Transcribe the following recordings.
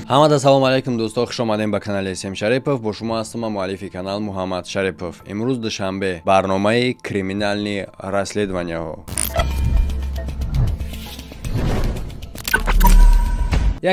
Ҳамада салом алайкум, дӯсто, хуш омадем ба канали Сем Шарипов. Бо шумо ҳастам ман, муаллифи канал Муҳаммад Шарипов. Имрӯз душанбе, барномаи криминални расследованияҳо.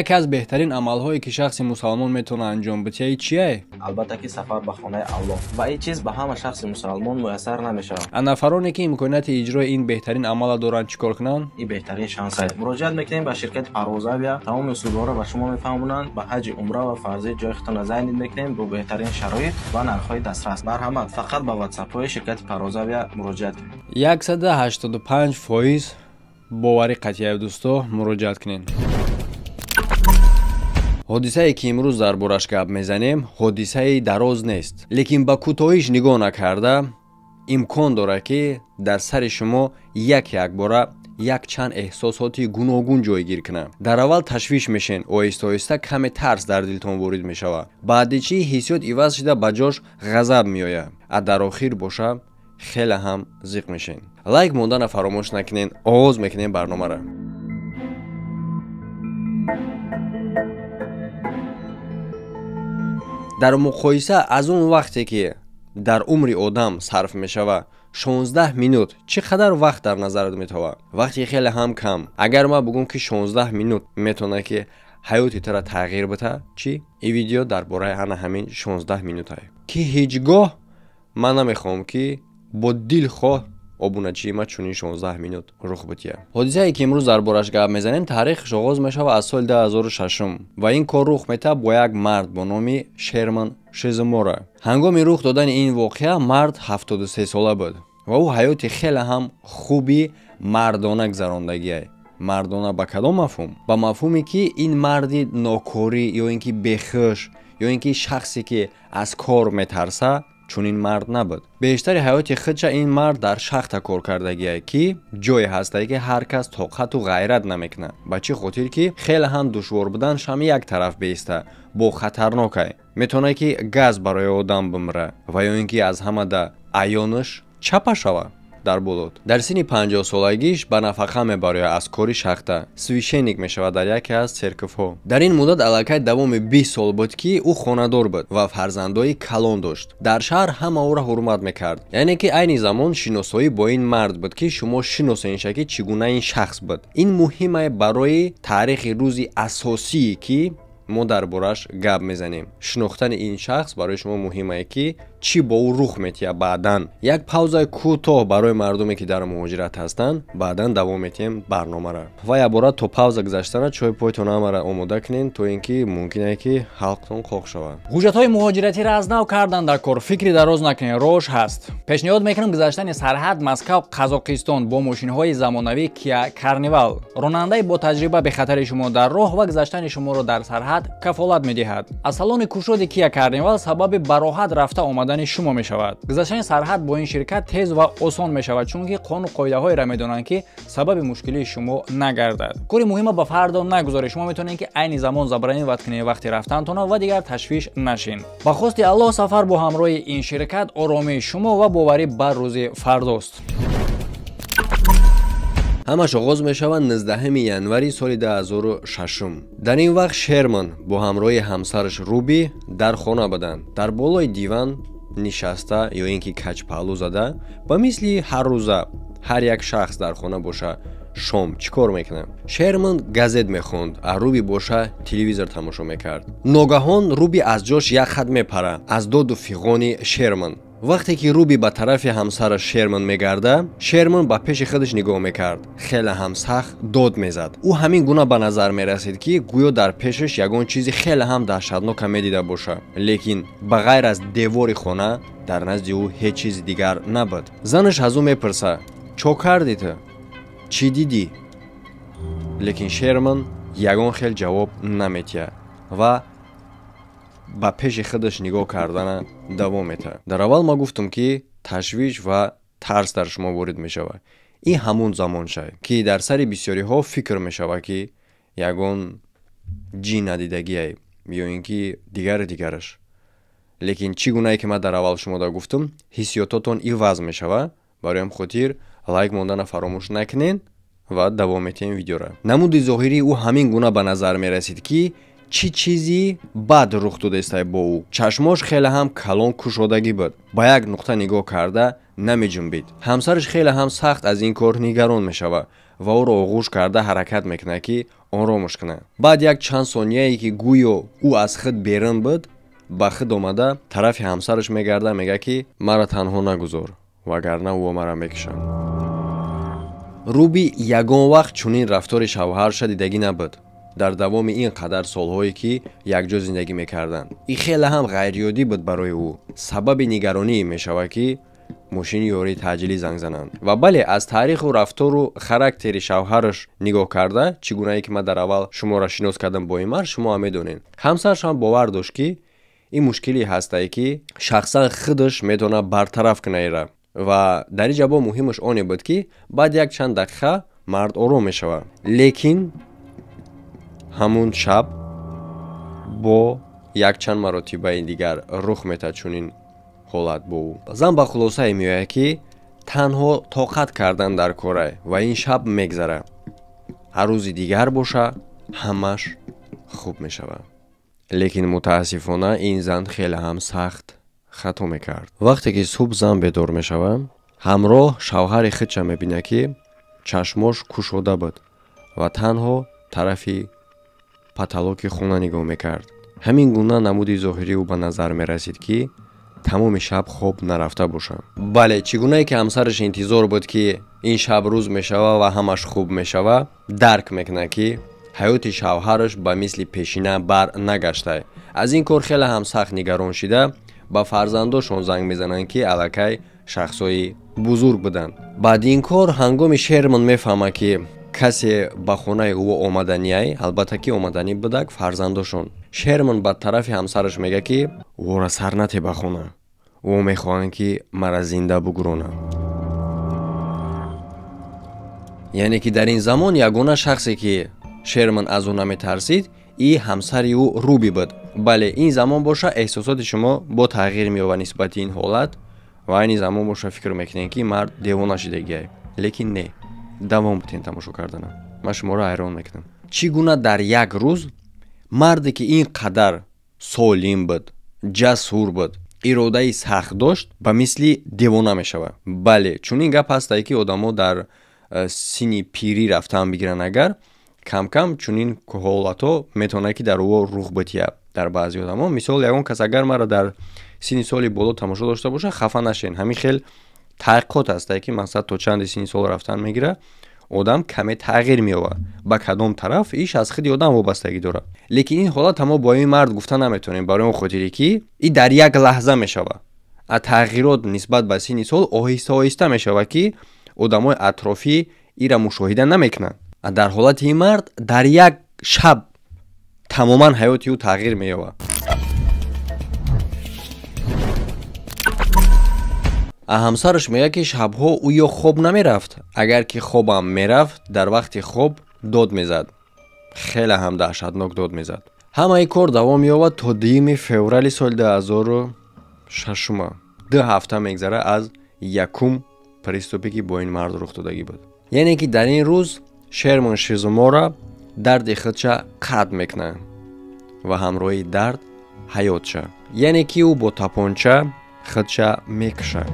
Яке аз беҳтарин амалҳое, ки шахси мусалмон метавонад анҷом бидиҳад, чие? Албатта ки сафар ба хонаи Аллоҳ. Ва ин чиз ба ҳама шахси мусалмон муяссар намешавад. А нафароне, ки имконияти иҷрои ин беҳтарин амалро доранд, чӣ кор кунанд? Ин беҳтарин шанс аст. Муроҷиат мекунем ба ширкати Парвозавия, тамоми услубҳоро ба шумо мефаҳмонанд. Ба ҳаҷи умра ва фарзӣ ҷои худтонро зайнид мекунем бо беҳтарин шароит ва нархҳои дастрас. Марҳамат, фақат ба ватсапҳои ширкати Парвозавия муроҷиат кунед. 185% боварӣ қатъия, дӯсто, муроҷиат кунед. Ҳодисае, ки имрӯз дар бораш гап мезанем, ҳодисаи дароз нест, лекин ба кӯтоҳиш нигоҳ накарда имкон дорад, ки дар сари шумо як якбора якчанд эҳсосоти гуногун ҷойгир кунад. Дар аввал ташвиш мешен, оҳиста оҳиста каме тарс дар дилтон ворид мешавад. Баъди чӣ ҳиссиёт иваз шида ба ҷош ғазаб меояд, а дар охир боша хеле ҳам зиқ мешен. Лайк мондана фаромӯш накунен. Оғоз мекунем барномаро. Дар муқоиса аз он вақте, ки дар умри одам сарф мешавад 16 минут, чӣ қадар вақт дар назарат метавад? Вақти хеле ҳам кам. Агар ман бугум, ки 16 минут метавонад, ки ҳаёти тура тағйир бита, чӣ? Ин видео дар бораи ана ҳамин 16 минутае, ки ҳеҷ гоҳ ман намехоҳам, ки бо дилхоҳ обуначии ма чунин 16 минут рух бития. Ҳодисае, ки имрӯз дар бораш гап мезанем, таърихаш оғоз мешавад аз соли 2006 ва ин кор рух метавад бо як мард бо номи Шерман Шизмора. Ҳангоми рух додани ин воқеа мард 73 сола буд ва ӯ ҳаёти хеле ҳам хуби мардона гузарондагиай. Мардона ба кадом мафҳум? Ба мафҳуме, ки ин марди нокорӣ ё ин ки бехуш ё ин ки шахсе, ки аз кор метарса, чунин мард набуд. Бештари ҳаёти худша ин мард дар шахта кор кардагие, ки ҷое ҳастае, ки ҳар кас тоқату ғайрат намекунад. Ба чӣ хотир ки хеле ҳам душвор будан шам як тараф беиста, бо хатарнокай. Метавонад, ки газ барои одам бимира ва ё ин ки аз ҳамада аёнаш чапа шавад дар болот. Дар синни 50-солагиш ба нафақа мебарояд аз кори шахта. Священник мешавад дар яке аз церковҳо. Дар ин муддат аллакай давоми 20 сол буд, ки ӯ хонадор буд ва фарзандои калон дошт. Дар шаҳр ҳама ӯро ҳурмат мекард. Яъне ки айни замон шиносоӣ бо ин мард буд, ки шумо шиносенша, ки чӣ гуна ин шахс буд. Ин муҳимае барои таърихи рӯзи асосие, ки мо дар бораш гап мезанем. Шинохтани ин шахс барои шумо муҳимае, ки чӣ бо ӯ рух метиҳад баъдан. Як паузаи кӯтоҳ барои мардуме, ки дар муҳоҷират ҳастанд, баъдан давом метиҳем барномаро. Ва якбора то пауза гузаштана чой пойтон ҳамаро омода кунед, то ин ки мумкине, ки ҳалқтон қоқ шавад. Ҳуҷҷатҳои муҳоҷиратиро аз нав кардан дар кор, фикри дароз накунед, рош ҳаст. Пешниҳод мекунам гузаштани сарҳад Москав Қазоқистон бо мошинҳои замонавӣ Kia Carnival. Ронандаи бо таҷриба бехатари шумо дар роҳ ва гузаштани шуморо дар сарҳад кафолат медиҳад. Аз салони кушоди Kia Carnival сабаби бароҳат рафта омадани шумо мешавад. Гузаштани сарҳад бо ин ширкат тез ва осон мешавад, чунки қонуну қоидаҳоеро медонанд, ки сабаби мушкилии шумо нагардад. Кори муҳима ба фардо нагузоред. Шумо метавонед, ки айни замон забронировать кунед вақти рафтантона ва дигар ташвиш нашин. Ба хости Аллоҳ, сафар бо ҳамроҳи ин ширкат оромии шумо ва боварӣ бар рӯзи фардост. Ҳамаш оғоз мешавад 19 январи соли 2006. Дар ин вақт Шерман бо ҳамроҳи ҳамсараш Руби дар хона буданд. Дар болои диван нишаста ё ин ки каҷпаҳлӯ зада, ба мисли ҳаррӯза ҳар як шахс дар хона боша, шом чӣ кор мекунад? Шерман газет мехонд, а Руби боша телевизор тамошо мекард. Ногаҳон Руби аз ҷош як хат мепара аз доду фиғони Шерман. Вақте ки Руби ба тарафи ҳамсараш Шерман мегарда, Шерман ба пеши худаш нигоҳ мекард, хеле ҳам сахт дод мезад. Ӯ ҳамин гуна ба назар мерасид, ки гӯё дар пешаш ягон чизи хеле ҳам даҳшатнока медида боша, лекин ба ғайр аз девори хона дар назди ӯ ҳеҷ чизи дигар набуд. Занаш аз ӯ мепурсад: «Чо кардӣ ту? Чӣ дидӣ?» Лекин Шерман ягон хел ҷавоб наметиҳад ва ба пеши худаш нигоҳ кардана давом метаҳад. Дар аввал ма гуфтам, ки ташвиш ва тарс дар шумо ворид мешавад. Ин ҳамун замон шай, ки дар сари бисёриҳо фикр мешавад, ки ягон ҷин надидагиай ё ин ки дигари дигараш. Лекин чӣ гунае ки ман дар аввал шумода гуфтам, ҳиссиётотон иваз мешавад. Барои ҳам хотир лайк мондана фаромӯш накунед. Ва давом метиҳем видеора. Намуди зоҳирии ӯ ҳамин гуна ба назар мерасид, ки чӣ чизи бад рух додаистай бо ӯ. Чашмош хеле ҳам калон кушодагӣ буд, ба як нуқта нигоҳ карда намеҷунбид. Ҳамсараш хеле ҳам сахт аз ин кор нигарон мешавад ва ӯро оғӯш карда ҳаракат мекунад, ки оромаш кунад. Баъд як чанд сонияе, ки гӯё ӯ аз худ берун буд, ба худ омада тарафи ҳамсараш мегарда, мегӯяд, ки маро танҳо нагузор, вагарна ӯ маро мекушанд. Руби ягон вақт чунин рафтори шавҳарша дидагӣ набуд дар давоми ин қадар солҳое, ки якҷо зиндагӣ мекарданд. Ин хеле ҳам ғайриоддӣ буд барои ӯ. Сабаби нигаронӣ мешавад, ки мошини ёрии таъҷилӣ занг зананд. Ва бале, аз таъриху рафтору характери шавҳараш нигоҳ карда, чӣ гунае ки ман дар аввал шуморо шинос кардам бо ин мард, шумо ҳам медонед. Ҳамсараш ҳам бовар дошт, ки ин мушкиле ҳастае, ки шахсан худаш метавонад бартараф кунад ира. Ва дар ин ҷабо муҳимаш оне буд, ки баъд як чанд дақиқа мард ором мешавад. Лекин ҳамун шаб бо якчанд маротибаи дигар рух метад чунин ҳолат бо ӯ. Зан ба хулосае меояд, ки танҳо тоқат кардан дар корай ва ин шаб мегзарад. Ҳар рӯзи дигар боша, ҳамаш хуб мешавад. Лекин мутаассифона ин зан хеле ҳам сахт хато мекард. Вақте ки субҳ зан бедор мешавад, ҳамроҳ шавҳари худша мебинад, ки чашмош кушода буд ва танҳо тарафи паталоки хона нигоҳ мекард. Ҳамин гуна намуди зоҳирии ӯ ба назар мерасид, ки тамоми шаб хоб нарафта бошад. Бале, чӣ гунае ки ҳамсараш интизор буд, ки ин шаб рӯз мешавад ва ҳамаш хуб мешавад, дарк мекунад, ки ҳаёти шавҳараш ба мисли пешина бар нагаштай. Аз ин кор хеле ҳам сахт нигарон шида, ба фарзандошон занг мезананд, ки аллакай шахсҳои бузург буданд. Баъди ин кор ҳангоми Шерман мефаҳмад, ки касе ба хонаи ӯ омаданиай, албатта ки омаданӣ будак фарзандошон. Шерман ба тарафи ҳамсараш мегӯяд, ки ӯро сар нате ба хона, ӯ мехоҳанд, ки мара зинда бугуронанд. Яъне ки дар ин замон ягона шахсе, ки Шерман аз ӯ наметарсид, и ҳамсари ӯ Руби буд. Бале, ин замон боша эҳсосоти шумо бо тағйир меёбад нисбати ин ҳолат ва айни замон боша фикр мекунед, ки мард девона шидагиай. Лекин не, давом битен тамошо кардана. Ман шуморо ҳайрон мекунам. Чӣ гуна дар як рӯз марде, ки ин қадар солим буд, ҷасур буд, иродаи сахт дошт, ба мисли девона мешавад. Бале, чунин гап ҳастае, ки одамо дар синни пирӣ рафтан бигиранд, агар кам-кам чунин ҳолатҳо метавонад, ки дар ӯ рух битиҳад дар баъзе одамо. Мисол, ягон кас агар маро дар синни соли боло тамошо дошта бошад, хафа нашен. Ҳамин хел таҳқиқот ҳастае, ки мақсад то чанде синни сол рафтан мегирад, одам каме тағйир меёбад. Ба кадом тараф иш аз худи одам вобастагӣ дорад. Лекин ин ҳолат мо бо ин мард гуфта наметавонем, барои он хотире, ки и дар як лаҳза мешавад. А тағйирот нисбат ба синни сол оҳиста оҳиста мешавад, ки одамои атрофӣ ира мушоҳида намекунанд. А дар ҳолати ин мард дар як шаб тамоман ҳаёти ӯ тағйир меёбад. А ҳамсараш мегӯяд, ки шабҳо ӯ ё хоб намерафт, агар ки хобам мерафт, дар вақти хоб дод мезад, хеле ҳам даҳшатнок дод мезад. Ҳамаи кор давом меёбад то 2 феврали соли 2006. 2 ҳафта мегзарад аз якум приступе, ки бо ин мард рух додагӣ буд. Яъне ки дар ин рӯз Шерман Шизумора дарди худша қатъ мекунад ва ҳамроҳи дард ҳаётша. Яъне ки ӯ бо тапонча худша мекушад.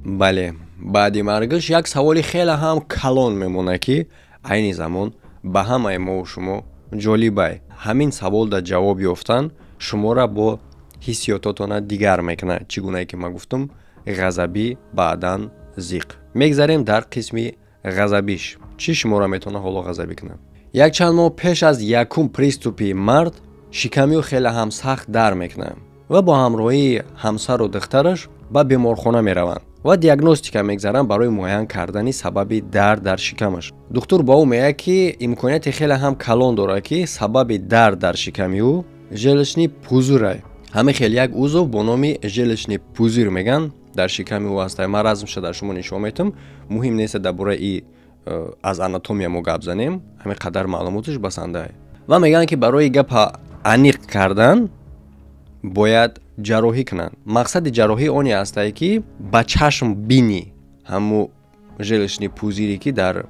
Бале, баъди маргаш як саволи хеле ҳам калон мемонад, ки айни замон ба ҳамаи мову шумо ҷолибай. Ҳамин савол дар ҷавоб ёфтан шуморо бо ҳиссиётотона дигар мекунад. Чӣ гунае ки ман гуфтам, ғазабӣ баъдан зиқ. Мегзарем дар қисми ғазабиш. Чӣ шуморо метавонад ҳоло ғазабӣ кунад? Якчанд моҳ пеш аз якум приступи мард шиками ӯ хеле ҳам сахт дар мекунад ва бо ҳамроҳии ҳамсару духтараш ба беморхона мераванд ва диагностика мегзаранд барои муайян кардани сабаби дард дар шикамаш. Духтур ба ӯ мегӯяд, ки имконияти хеле ҳам калон дорад, ки сабаби дард дар шиками ӯ желчный пузырай. Ҳамин хел як узв бо номи желчный пузыр мегӯянд дар шиками ӯ ҳаст. Ман размша дар шумо нишон метам. Муҳим нест дар бораи аз анатомия мо гап занем, ҳамин қадар маълумоташ басандае. Ва мегӯянд, ки барои гапа аниқ кардан бояд ҷарроҳӣ кунанд. Мақсади ҷарроҳӣ оне ҳастае, ки ба чашм бинӣ ҳаму желчный пузырь ки дар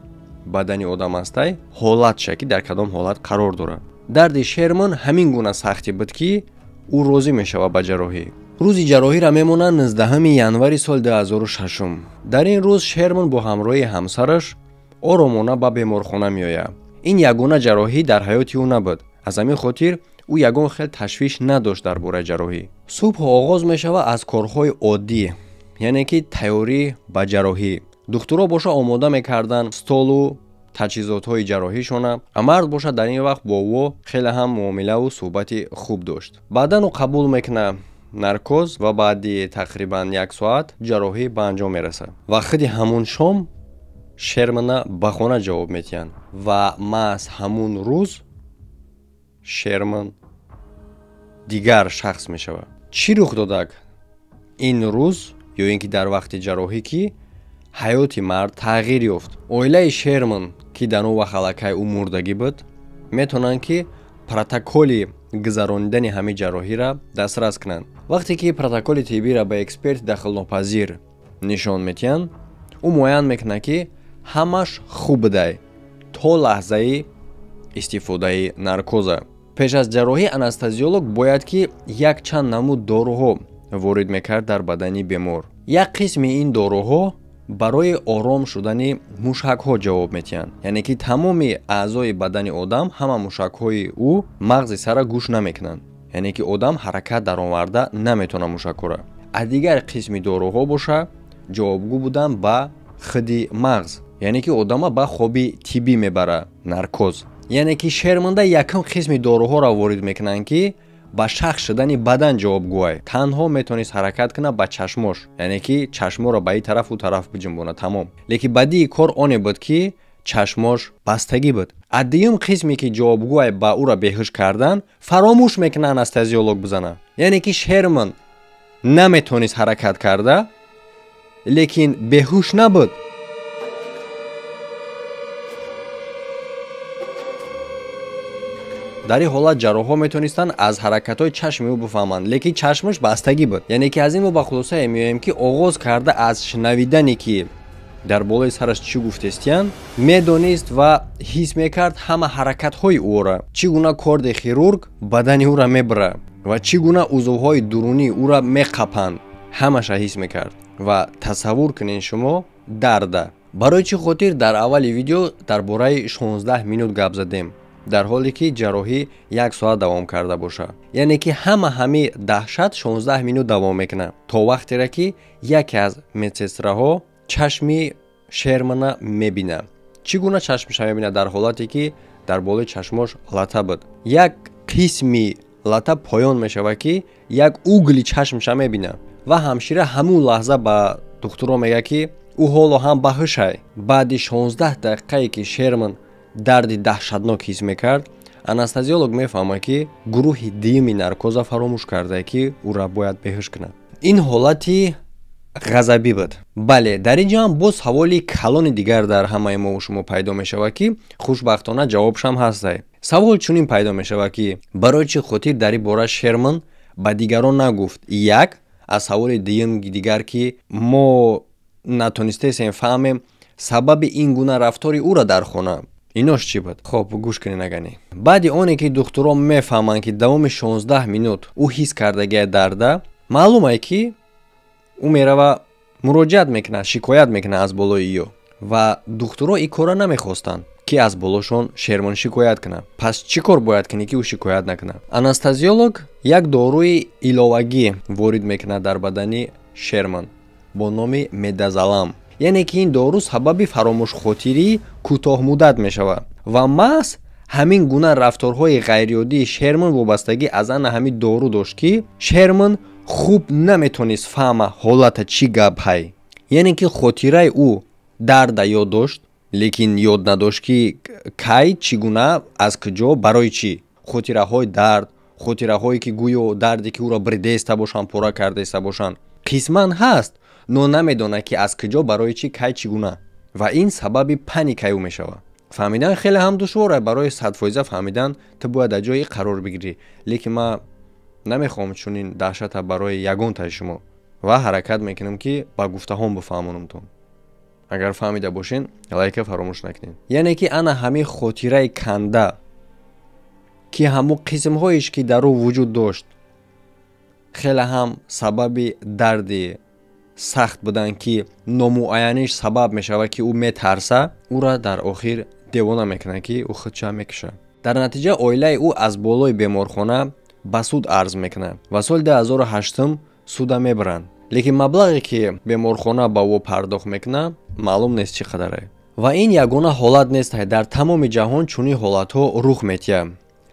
бадани одам ҳастай, ҳолатша ки дар кадом ҳолат қарор дорад. Дарди Шерман ҳамин гуна сахтӣ буд, ки ӯ розӣ мешавад ба ҷарроҳӣ. Рӯзи ҷарроҳиро мемонанд 19 январи соли 2006. Дар ин рӯз Шерман бо ҳамроҳии ҳамсараш оромона ба беморхона меояд. Ин ягона ҷарроҳӣ дар ҳаёти ӯ набуд. Аз ҳамин хотир ӯ ягон хел ташвиш надошт дар бораи ҷарроҳӣ. Субҳ оғоз мешавад аз корҳои оддӣ, яъне ки тайёрӣ ба ҷарроҳӣ. Духтуро боша омода мекарданд столу таҷҳизотҳои ҷарроҳишона, а мард бошад дар ин вақт бо ӯ хеле ҳам муомилаву суҳбати хуб дошт. Баъдан ӯ қабул мекунад наркоз ва баъди тақрибан як соат ҷарроҳӣ ба анҷом мерасад. Ва худи ҳамун шом Шермана ба хона ҷавоб медиҳанд ва маҳз ҳамун рӯз Шерман дигар шахс мешавад. Чӣ рух додак ин рӯз ё ин ки дар вақти ҷарроҳӣ, ки ҳаёти мард тағйир ёфт? Оилаи Шерман, ки дар он вақт аллакай ӯ мурдагӣ буд, метавонанд ки протоколи гузаронидани ҳамин ҷарроҳиро дастрас кунанд. Вақте ки протоколи тиббиро ба эксперти дахлнопазир нишон медиҳанд, ӯ муайян мекунад, ки ҳамаш хуб будай то лаҳзаи истифодаи наркоза. Пеш аз ҷарроҳӣ анестезиолог бояд ки якчанд намуд доруҳо ворид мекард дар бадани бемор. Як қисми ин доруҳо барои ором шудани мушакҳо ҷавоб медиҳанд, яъне ки тамоми аъзои бадани одам, ҳама мушакҳои ӯ мағзи сара гӯш намекунанд, яъне ки одам ҳаракат дароварда наметавонад мушакҳоро. А дигар қисми доруҳо боша ҷавобгӯ буданд ба худи мағз, яъне ки одама ба хоби тиббӣ мебарад наркоз. Яъне ки Шерманда якум қисми доруҳоро ворид мекунанд, ки ба шахс шудани бадан ҷавобгӯай. Танҳо метавонист ҳаракат кунад ба чашмош, яъне ки чашморо ба ин тараф ӯ тараф биҷунбонад, тамом. Лекин бадии кор оне буд, ки чашмош бастагӣ буд. А дуюм қисме ки ҷавобгӯай ба ӯро беҳуш кардан, фаромӯш мекунад анестезиолог бизана. Яъне ки Шерман наметавонист ҳаракат карда, лекин беҳуш набуд. Дар ин ҳолат ҷарроҳҳо метавонистанд аз ҳаракатҳои чашми ӯ бифаҳманд, лекин чашмаш бастагӣ буд. Яъне ки аз ин мо ба хулосае меоем, ки оғоз карда аз шунавидане ки дар болои сараш чӣ гуфтестиянд, медонист ва ҳис мекард ҳама ҳаракатҳои ӯро, чӣ гуна корди хирург бадани ӯро мебарад ва чӣ гуна узвҳои дурунии ӯро меқапанд, ҳамаша ҳис мекард. Ва тасаввур кунед шумо дарда. Барои чӣ хотир дар аввали видео дар бораи 16 минут гап задем, дар ҳоле ки ҷарроҳӣ як соат давом карда бошад? Яъне ки ҳама ҳами даҳшат 16 минут давом мекунад, то вақтере ки яке аз медсестраҳо чашми Шермана мебинад. Чӣ гуна чашмаша мебинад? Дар ҳолате ки дар болои чашмош лата буд. Як қисми лата поён мешавад, ки як угли чашмша мебинад ва ҳамшира ҳамун лаҳза ба духтуро мегӯяд, ки ӯ ҳоло ҳам ба ҳушай. Баъди 16 дақиқае ки Шерман дарди даҳшатнок ҳис мекард, анестезиолог мефаҳмад, ки гурӯҳи дуюми наркоза фаромӯш кардае, ки ӯра бояд беҳуш кунад. Ин ҳолати ғазабӣ буд. Бале, дар ин ҷо ҳам боз саволи калони дигар дар ҳамаи мову шумо пайдо мешавад, ки хушбахтона ҷавобшам ҳастай. Савол чунин пайдо мешавад, ки барои чӣ хотир дар ин бора Шерман ба дигарон нагуфт? Як аз саволи дуюм дигар, ки мо натонистесем фаҳмем сабаби ин гуна рафтори ӯра дар хона инош чӣ буд. Хоб, гӯш кунед агани. Баъди оне ки духтурон мефаҳманд, ки давоми 16 минут ӯ ҳис кардагия дарда, маълум ае ки ӯ мерава муроҷиат мекунад, шикоят мекунад аз болои ё. Ва духтуро ин корро намехостанд, ки аз болошон Шерман шикоят кунад. Пас чӣ кор бояд кунӣ, ки ӯ шикоят накунад? Анестезиолог як доруи иловагӣ ворид мекунад дар бадани Шерман бо номи медазолам. Яъне ки ин дору сабаби фаромӯшхотирии кӯтоҳмуддат мешавад ва маҳз ҳамин гуна рафторҳои ғайриоддии Шерман вобастагӣ аз ана ҳамин дору дошт, ки Шерман хуб наметонист фаҳма ҳолата чӣ гап ҳай. Яъне ки хотираи ӯ дарда ёд дошт, лекин ёд надошт, ки кай, чӣ гуна, аз куҷо, барои чӣ. Хотираҳои дард, хотираҳое ки гӯё дарде ки ӯро биридеста бошанд, пора кардаиста бошанд, қисман ҳаст, но намедонад, ки аз куҷо, барои чӣ, кай, чӣ гуна. Ва ин сабаби паникаи ӯ мешавад. Фаҳмидан хеле ҳам душвор аст. Барои 100% фаҳмидан ту бояд дар ҷое қарор бигирӣ, лекин ман намехоҳам чунин даҳшата барои ягонтаи шумо ва ҳаракат мекунам, ки ба гуфтаҳом бифаҳмонамтон. Агар фаҳмида бошен, лайка фаромӯш накунед. Яъне ки ана ҳамин хотираи канда, ки ҳамун қисмҳоеш ки дар ӯ вуҷуд дошт, хеле ҳам сабаби дарди сахт буданд, ки номуайяниш сабаб мешавад, ки ӯ метарса, ӯра дар охир девона мекунад, ки ӯ худша мекушад. Дар натиҷа оилаи ӯ аз болои беморхона ба суд арз мекунад ва соли 2008 суда мебаранд. Лекин маблағе ки беморхона ба ӯ пардохт мекунад, маълум нест чӣ қадаре. Ва ин ягона ҳолат нест, дар тамоми ҷаҳон чунин ҳолатҳо рух метиҳад.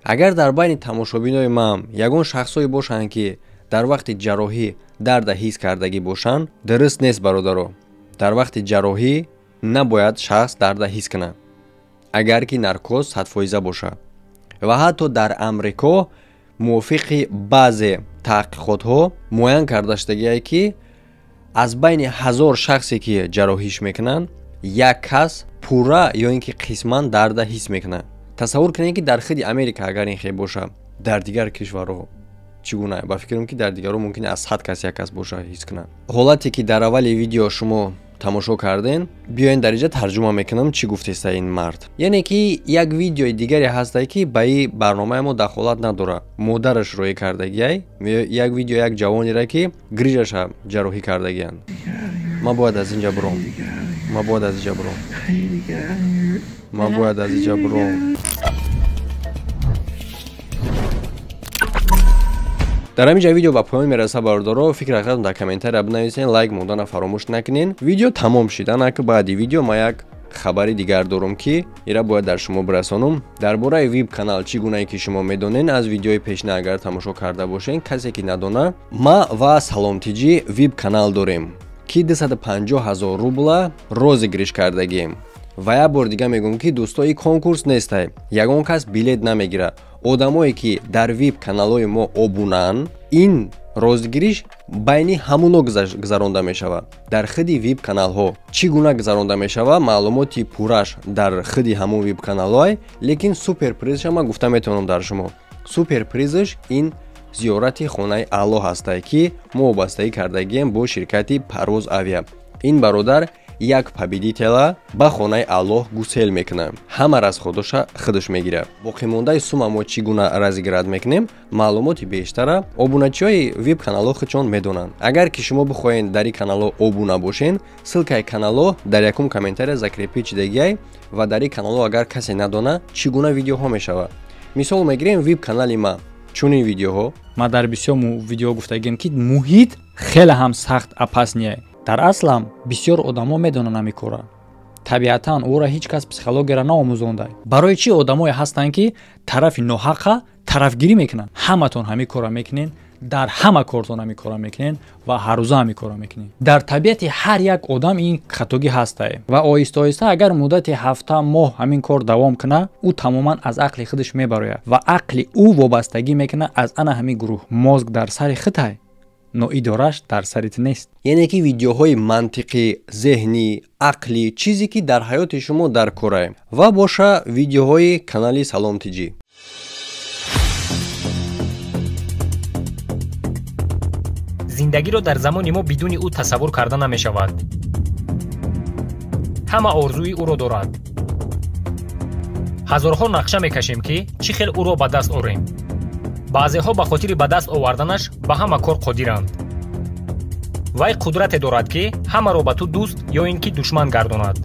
Агар дар байни тамошобинои ман ягон шахсое бошанд, ки дар вақти ҷарроҳӣ дарда ҳис кардагӣ бошанд, дуруст нест, бародаро. Дар вақти ҷарроҳӣ набояд шахс дарда ҳис кунад, агар ки наркоз 100% бошад. Ва ҳатто дар Амрико мувофиқи баъзе таҳқиқотҳо муайян карда шудагие, ки аз байни 1000 шахсе ки ҷарроҳиш мекунанд, як кас пурра ё ин ки қисман дарда ҳис мекунад. Тасаввур кунед, ки дар худи Америка агар ин хел бошад, дар дигар кишварҳо чӣ гуна? Ба фикрам, ки дар дигарҳо мумкин аз 100 кас як кас боша ҳис кунад. Ҳолате ки дар аввали видео шумо тамошо карден, биёен дар инҷа тарҷума мекунам, чӣ гуфтеста ин мард. Яъне ки як видеои дигаре ҳастае, ки ба ин барномаи мо дахолат надорад. Модараш роӣ кардагиай, як видео як ҷавонере, ки грижаша ҷарроҳӣ кардагианд. Ман бояд аз инҷа буром. Ман бояд аз инҷа буром. Ман бояд аз инҷа буром. Дар ҳамин ҷа видео ба поён мерасад, бародаро. Фикр ҳақиқатон дар комментария бинависен, лайк мондана фаромӯш накунен. Видео тамом шид. Анаки баъди видео ман як хабари дигар дорам, ки ира бояд дар шумо бирасонам. Дар бораи вип канал, чӣ гунае ки шумо медонен аз видеои пешина, агар тамошо карда бошен, касе ки надона, ма ва Саломтиҷӣ вип канал дорем, ки 250 000 рубла розыгрыш кардагием. Ва як бор дига мегӯм, ки дӯсто, ин конкурс нестай, ягон кас билет намегирад. Одамое ки дар вип каналҳои мо обунаанд, ин розыгрыш байни ҳамуно гузаронда мешавад. Дар худи вип каналҳо чӣ гуна гузаронда мешавад, маълумоти пурраш дар худи ҳамун вип каналҳое, лекин суперпризша ман гуфта метавонам дар шумо. Суперпризш ин зиёрати хонаи Аллоҳ ҳастае, ки мо вобастагӣ кардагием бо ширкати Парвоз Авиа. Ин бародар як победителя ба хонаи Аллоҳ гусел мекунад, ҳама расходоша худаш мегирад. Боқимондаи сума мо чӣ гуна разыграть мекунем, маълумоти бештара обуначиҳои вип каналҳо худшон медонанд. Агар ки шумо бихоҳед дар ин каналҳо обуна бошен, ссылкаи каналҳо дар якум комментария закрепить шидагиай. Ва дар ин каналҳо агар касе надона, чӣ гуна видеоҳо мешавад, мисол мегирем вип канали ма, чунин видеоҳо. Ман дар бисёр видео гуфтагием, ки муҳит хеле ҳам сахт опасния. Дар аслам бисёр одамо медонанд ҳамин кора. Табиатан ӯро ҳеҷ кас психологияро наомӯзонда. Барои чӣ одамое ҳастанд, ки тарафи ноҳаққа тарафгирӣ мекунанд? Ҳаматон ҳамин корро мекунед, дар ҳама кортон ҳамин корро мекунед ва ҳаррӯза ҳамин корро мекунед. Дар табиати ҳар як одам ин хатогӣ ҳастае ва оҳиста оҳиста агар муддати ҳафта моҳ ҳамин кор давом кунад, ӯ тамоман аз ақли худаш мебарояд ва ақли ӯ вобастагӣ мекунад аз ана ҳамин гурӯҳ. Мозг дар сари худай, но идораш дар сари ту нест. Яъне ки видеоҳои мантиқӣ, зеҳнӣ, ақлӣ, чизе ки дар ҳаёти шумо дар корае, ва боша видеоҳои канали Саломтиҷӣ. Зиндагиро дар замони мо бидуни ӯ тасаввур карда намешавад. Ҳама орзуи ӯро дорад. Ҳазорҳо нақша мекашем, ки чӣ хел ӯро ба даст орем. Баъзеҳо ба хотири ба даст оварданаш ба ҳама кор қодиранд. Вай қудрате дорад, ки ҳамаро ба ту дӯст ё ин ки душман гардонад.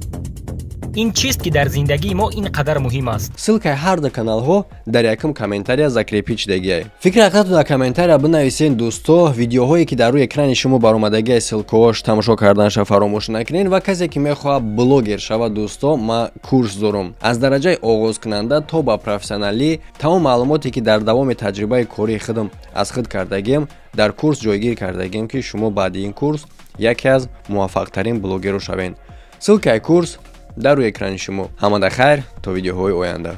Ин чист, ки дар зиндагии мо ин қадар муҳим аст? Ссылкаи ҳар ду каналҳо дар якум комментария закрепить шидагиай. Фикри ҳақиқатро дар комментария бинависен, дӯсто. Видеоҳое ки дар рӯи экрани шумо баромадагиай, ссылкаҳош тамошо карданаша фаромӯш накунед. Ва касе ки мехоҳад блогер шавад, дӯсто, ман курс дорам аз дараҷаи оғозкунанда то ба профессионалӣ. Тамом маълумоте ки дар давоми таҷрибаи кории худам аз худ кардагием, дар курс ҷойгир кардагием, ки шумо баъди ин курс яке аз муваффақтарин блогерро шавед. Ссылкаи курс дар рӯи экрани шумо. Ҳамада хайр, то видеоҳои оянда.